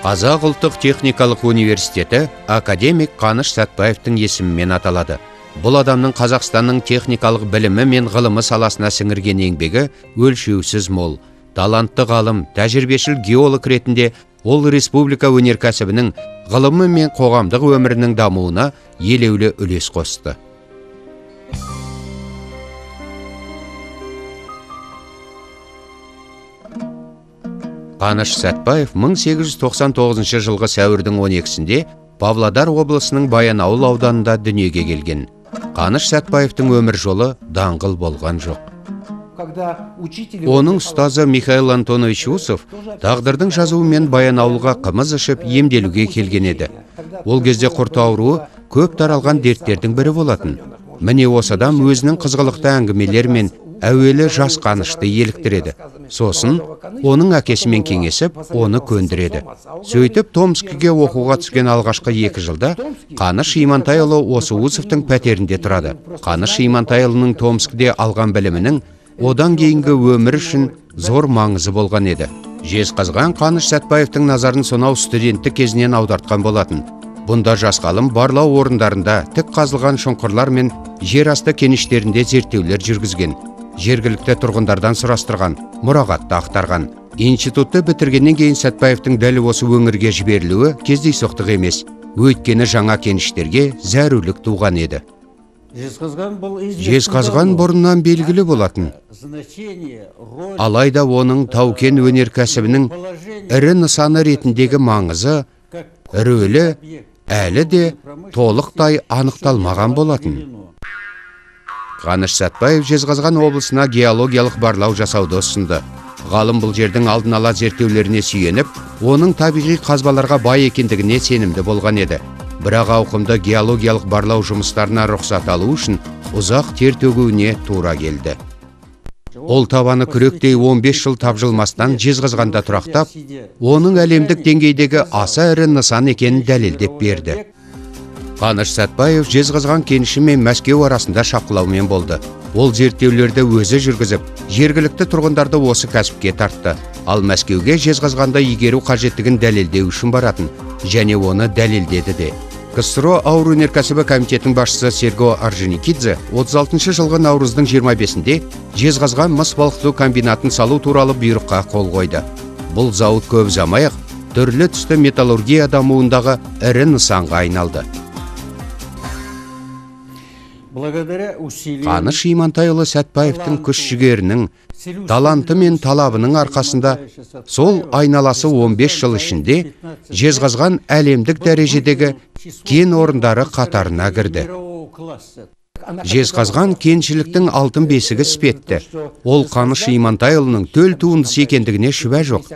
Қазақ ұлттық техникалық университеті академик Қаныш Сәтбаевтың есімімен аталады. Бұл адамның Қазақстанның техникалық білімі мен ғылымы саласына сіңірген еңбегі өлшеусіз мол. Талантты ғалым, тәжірибешіл геолог ретінде ол республика өнеркәсібінің, ғылымы мен қоғамдық өмірінің дамуына елеулі үлес қосты. Қаныш Сәтбаев 1899 жылғы сәуірдің 12-сінде Павлодар облысының Баянауыл ауданында дүниеге келген. Қаныш Сәтбаевтың өмір жолы даңғыл болған жоқ. Оның ұстазы Михаил Антонович Усов тағдырдың жазуымен Баянауылға қымыз ішіп емделуге келген еді. Ол кезде құрт ауруы көп таралған дерттердің бірі болатын. Міне осы адам өзінің қызғылықты әңгімелерімен әуелі жас Қанышты еліктіреді. Сосын оның әкесімен кеңесіп, оны көндіреді. Сөйтіп Томскіге оқуға түскен алғашқы 2 жылда Қаныш Имантайұлы осы Усовтың пәтерінде тұрады. Қаныш Имантайұлының Томскіде алған білімінің одан кейінгі өмір үшін зор маңызы болған еді. Жезқазған Қаныш Сәтбаевтың назарын сонау студенттік кезінен аудартқан болатын. Бұнда жас ғалым барлау орындарында тік қазылған шұңқырлар мен жер асты кеніштерінде зерттеулер жүргізген. Жергілікті тұрғындардан сұрастырған, мұрағатты ақтарған. Институтты бітіргеннен кейін Сәтбаевтың дәл осы өңірге жіберілуі кездейсоқтық емес. Өйткені жаңа кеніштерге зәрулік туған еді. Жезқазған бұрыннан белгілі болатын. Алайда оның тау-кен өнеркәсібінің ірі нысаны ретіндегі маңызы, рөлі әлі де толықтай анықталмаған болатын. Қаныш Сәтбаев Жезқазған облысына геологиялық барлау жасауды ұсынды. Ғалым бұл жердің алдын ала зерттеулеріне сүйеніп, оның табиғи қазбаларға бай екендігіне сенімді болған еді. Бірақ ауқымды геологиялық барлау жұмыстарына рұқсат алу үшін ұзақ тер төгуіне тура келді. Ол табаны күректей 15 жыл тапжылмастан Жезқазғанда тұрақтап, оның әлемдік деңгейдегі аса ірі нысан екенін дәлелдеп берді. Қаныш Сәтбаев Жезқазған кеніші мен Мәскеу арасында шапқылаумен болды. Ол зерттеулерді өзі жүргізіп, жергілікті тұрғындарды осы кәсіпке тартты. Ал Мәскеуге Жезқазғанда игеру қажеттігін дәлелдеу үшін баратын, және оны дәлелдеді де. КСРО ауыр өнеркәсібі комитетінің басшысы Серго Орджоникидзе 36 жылғы наурыздың 25-інде Жезқазған мыс балқыту комбинатын салу туралы бұйрыққа қол қойды. Бұл зауыт көп ұзамай-ақ түрлі түсті металлургия дамуындағы ірі нысанға айналды. Қаныш Имантайұлы Сәтбаевтың күш-жігерінің, таланты мен талабының арқасында сол айналасы 15 жыл ішінде Жезқазған әлемдік дәрежедегі кен орындары қатарына кірді. Жезқазған кеншіліктің алтын бесігі іспетті. Ол Қаныш Имантайұлының төл туындысы екендігіне шүбә жоқ.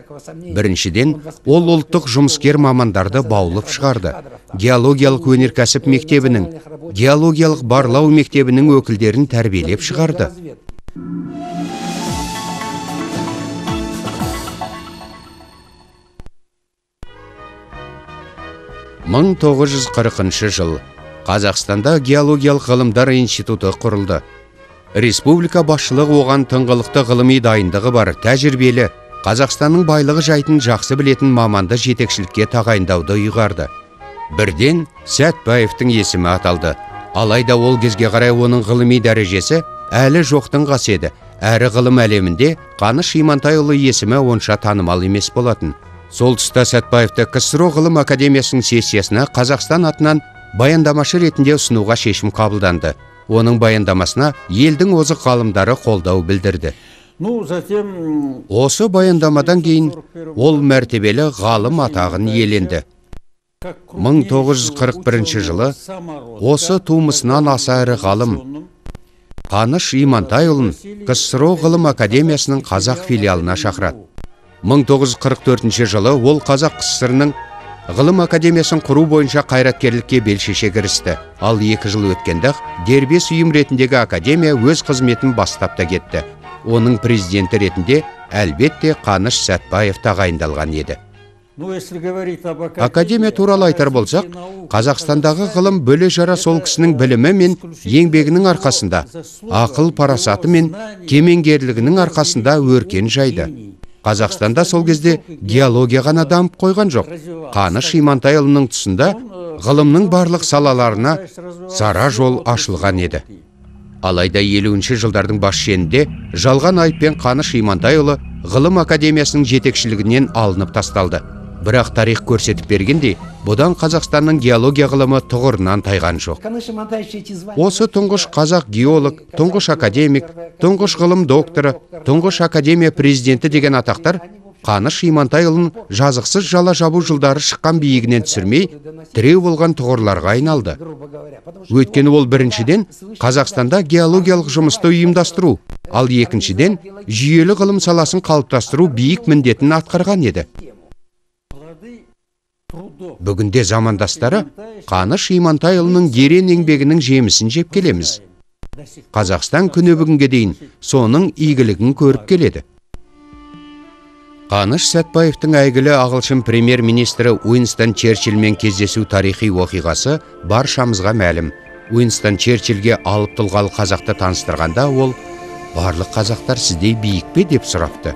Біріншіден, ол ұлттық жұмыскер мамандарды баулып шығарды. Геологиялық өнеркәсіп мектебінің, геологиялық барлау мектебінің өкілдерін тәрбиелеп шығарды. 1940 жыл Қазақстанда геологиялық ғылымдар институты құрылды. Республика басшылығы оған тыңғылықты ғылыми дайындығы бар, тәжірибелі, Қазақстанның байлығы жайтын жақсы білетін маманды жетекшілікке тағайындауды ұйғарды. Бірден Сәтбаевтың есімі аталды. Алайда ол кезге қарай оның ғылыми дәрежесі әлі жоқтың қасы еді. Әрі ғылым әлемінде Қаныш Имантайұлы есімі онша танымал емес болатын. Сол тұста Сәтбаевты КСРО ғылым академиясының сессиясына Қазақстан атынан баяндамашы ретінде ұсынуға шешім қабылданды. Оның баяндамасына елдің озық ғалымдары қолдау білдірді. Осы баяндамадан кейін ол мәртебелі ғалым атағын иеленді. 1941 жылы осы тумысынан аса ірі ғалым Қаныш Имантайұлын КСРО ғылым академиясының қазақ филиалына шақырады. 1944 жылы ол Қазақ КСР-ның ғылым академиясын құру бойынша қайраткерлікке бел шеше кірісті. Ал 2 жыл өткенде-ақ дербес ұйым ретіндегі академия өз қызметін бастап та кетті. Оның президенті ретінде әлбетте Қаныш Сәтбаев тағайындалған еді. Академия туралы айтар болсақ, Қазақстандағы ғылым бөле жара сол кісінің білімі мен еңбегінің арқасында, ақыл парасаты мен кемеңгерлігінің арқасында өркен жайды. Қазақстанда сол кезде геология ғана дамып қойған жоқ. Қаныш Имантайұлының тұсында ғылымның барлық салаларына сара жол ашылған еді. Алайда 50-ші жылдардың бас шенінде жалған айыппен Қаныш Имантайұлы Ғылым академиясының жетекшілігінен алынып тасталды. Бірақ тарих көрсетіп бергендей, бұдан Қазақстанның геология ғылымы тұғырынан тайған жоқ. Осы тұңғыш қазақ геолог, тұңғыш академик, тұңғыш ғылым докторы, тұңғыш академия президенті деген атақтар Қаныш Имантайұлын жазықсыз жала жабу жылдары шыққан биігінен түсірмей, тіреу болған тұғырларға айналды. Өйткені ол біріншіден Қазақстанда геологиялық жұмысты ұйымдастыру, ал екіншіден жүйелі ғылым саласын қалыптастыру биік міндетін атқарған еді. Бүгінде замандастары Қаныш Имантайұлының ерен еңбегінің жемісін жеп келеміз. Қазақстан күні бүгінге дейін соның игілігін көріп келеді. Қаныш Сәтбаевтың әйгілі ағылшын премьер-министрі Уинстон Черчилльмен кездесу тарихи оқиғасы баршамызға мәлім. Уинстон Черчилльге алып тұлғалы қазақты таныстырғанда ол «Барлық қазақтар сіздей биік пе?» деп сұрапты.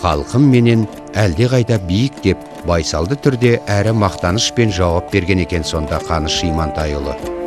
«Халқым менен әлде қайда биік» деп байсалды түрде әрі мақтанышпен жауап берген екен сонда Қаныш Имантайұлы.